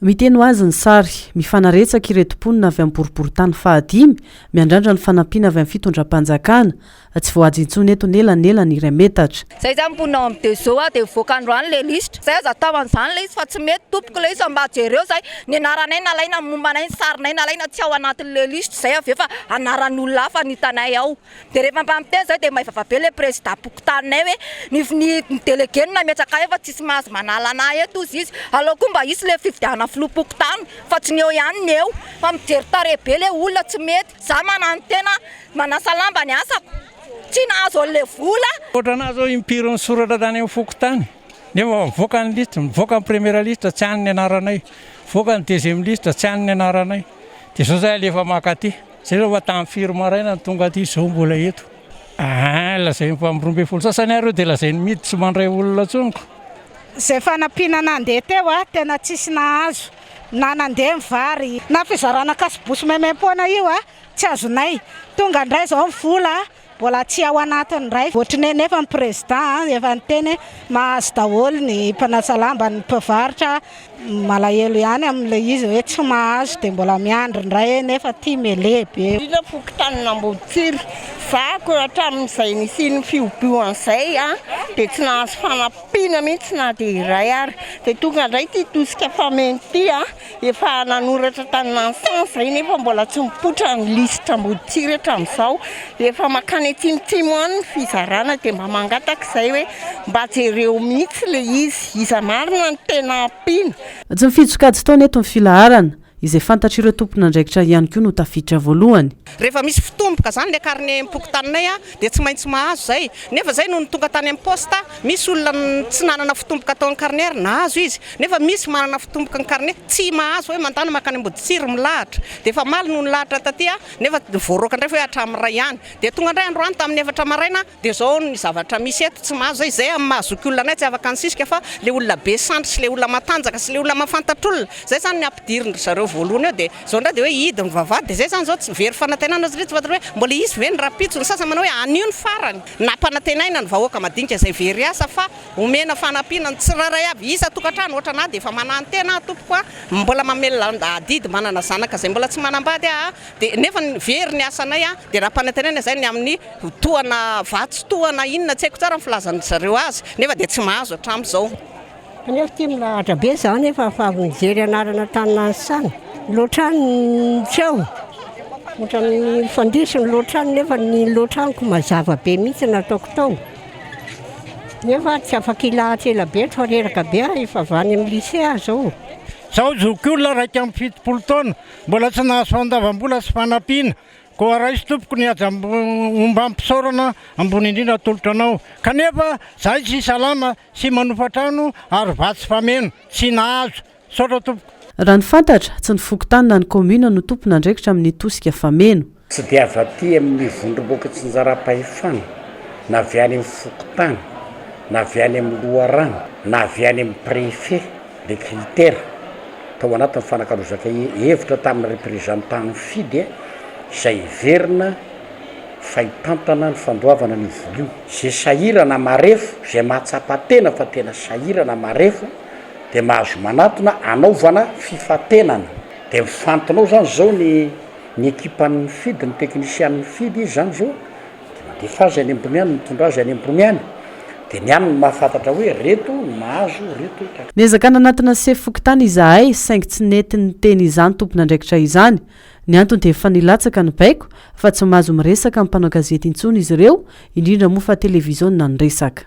Miteny ho azy ny sary, mifanaretsaka ireto mponina avy amin'ny boriborintany fahadimy, miandrandra ny fanampiana avy amin'ny fitondram-panjakana. Tsy voahaja intsony eto ny elanelany iray metatra. Zay zany mponina ao amin'ny Deux Eaux dia mivoaka androany le lisitra. Zay aza atao an'izany le izy fa tsy mety tompoko le izy fa mba jereo zay ny anaranay nalaina ny momba anay ny sarinay nalaina tsy ao anatin'le lisitra zay avy eo fa anaran'olona hafa no hitanay ao. Dia rehefa mba miteny zay dia maivava be le président pokotaninay hoe ny ny délégué no nametraka ahy fa tsisy mahazo manala anah eto ozy izy. Aleo koa mba hisy le fifidianana filoham-pokontany fa tsy ny eo ihany ny eo fa mijery tarehy be le olona tsy mety. Za mananontena manasa lamba ny asako tsy nahazo anle vola. Ohatranà zao impiry nisoratra tany amin'ny fokontany nefa mivoaka ny lisitra, mivoaka ny première liste tsy any ny anaranay, mivoaka ny deuxième liste tsy any ny anaranay, dia zao zay alefa maka aty. Zay zao fa tamin'ny firy maraina no tonga aty zao mbola eto. Aa lazainy fa amin'ny 12 sasany ary eo dia lazainy midy tsy mandray olona intsony ko. Izay fanampiana nandeha teo a, tena tsisy nahazo, na nandeha ny vary, na fizarana kasibosy maimaimpoana io a, tsy azonay. Tonga indray izao ny vola Mbola tsy ao anatiny indray. Ohatry ny hoe nefa ny président efa niteny hoe mahazo daholo ny mpanasa lamba, ny mpivarotra. Malahelo ihany amin'ilay izy hoe tsy mahazo dia mbola miandry indray nefa ity mêlée be. Indrindra fokontanin'Amboditsiry. Za ko hatramin'izay nisian'ny fihobiana izay dia tsy nahazo fanampiana mihitsy na dia iray ary. Dia tonga indray ity tosika fameno ity. Efa nanoratra tany Nansan zay nefa mbola tsy mipoitra ny lisitra Amboditsiry hatramin'izao. Efa mankany atsimotsimo any ny fizarana dia mba mangataka izay hoe mba jereo mihitsy ilay izy. Iza marina no tena ampiana? Tsy mifidy sokajin-taona eto ny filaharana, izay fantatr'ireo tompon'andraikitra ihany koa no tafiditra voalohany. Rehefa misy fitomboka zany le carnet-m-pokotaninay dia tsy maintsy mahazo zay. Nefa zay nony tonga tany amin'ny poste, misy olona tsy nanana fitomboka tao amin'ny carnet ary nahazo izy. Nefa misy manana fitomboka ny carnet tsy mahazo hoe mandana mankany Amboditsiry milahatra. Dia efa omaly no nilahatra taty nefa voaroaka indray fa hoe hatramin'ny iray ihany. Dia tonga indray androany tamin'ny efatra maraina dia zao ny zavatra misy eto tsy mahazo zay. Izay amin'ny maha zokiolona anay tsy afaka nisisika fa le olona be sandry sy le olona matanjaka sy le olona mahafantatr'olona. Zay zany ny ampidirin-dry zareo voalohany eo dia Zao ndray dia hoe hidy ny vavahady dia zay zany zao tsy very fanantenana satria tsy fantatra hoe mbola hisy ve ny rahampitso, ny sasany manao hoe anio ny farany, nampanantenaina ny vahoaka madinika izay very asa fa omena fanampiana ny tsirairay avy isan-tokantrano, ohatranà dia efa manantena aho tompoko a, mbola mamelona adidy manana zanaka izay mbola tsy manambady aho a, dia nefa very ny asanay a, dia nampanantenaina izay ny amin'ny tohana vatsy tohana inona tsy haiko tsara ny filazan-dry zareo azy nefa dia tsy mahazo hatramin'izao. Kanefa ity milahatra be za nefa efa avy nijery anarana tany Nanisana. Ny lohatrano tsy ao. Ohatran'ny mifandiso ny lohatrano nefa ny lohatranoko mazava be mihitsy nataoko tao. Nefa tsy afaka hilahatra ela be fa reraka be aho efa avy any amin'ny lycée aho zao. Zaho zokiolona 71 taona, mbola tsy nahazo fandavam-bola sy fanampiana. Koa raiso tompoko ny haja ombam-pisaorana ambony indrindra atolotra anao. Kanefa zahay tsy salama sy manofa trano ary vatsy fameno, tsy nahazo. Misaotra tompoko. Raha ny fantatra, tsy ny fokontany na ny kaominina no tompon'andraikitra amin'ny tosika fameno. Tsy dia avy aty amin'ny vondrom-boky tsinjaram-pahefana, na avy any amin'ny fokontany, na avy any amin'ny loharano, na avy any amin'ny préfet les critères tao anatin'ny fanakalozaka hevitra tamin'ny représentant nifidy izay heverina fa hitantana ny fandoavana an'io vola io. Izay sahirana marefo, izay mahatsapa tena fa tena sahirana marefo dia mahazo manatona hanaovana fifantenana. Dia mifantina ao izany izao ny ny ekipan'ny mifidy, ny teknisian'ny mifidy izy izany izao, dia mandefa azy any ambony any, mitondra azy any ambony any, dia ny any no mahafantatra hoe reto no mahazo, reto. Niezaka nanatona sefo fokontany izahay saingy tsy nety niteny izany tompon'andraikitra izany. Ny antony dia efa nilatsaka ny baiko fa tsy mahazo miresaka amin'ny mpanao gazety intsony izy ireo, indrindra moa fa televiziona ny resaka.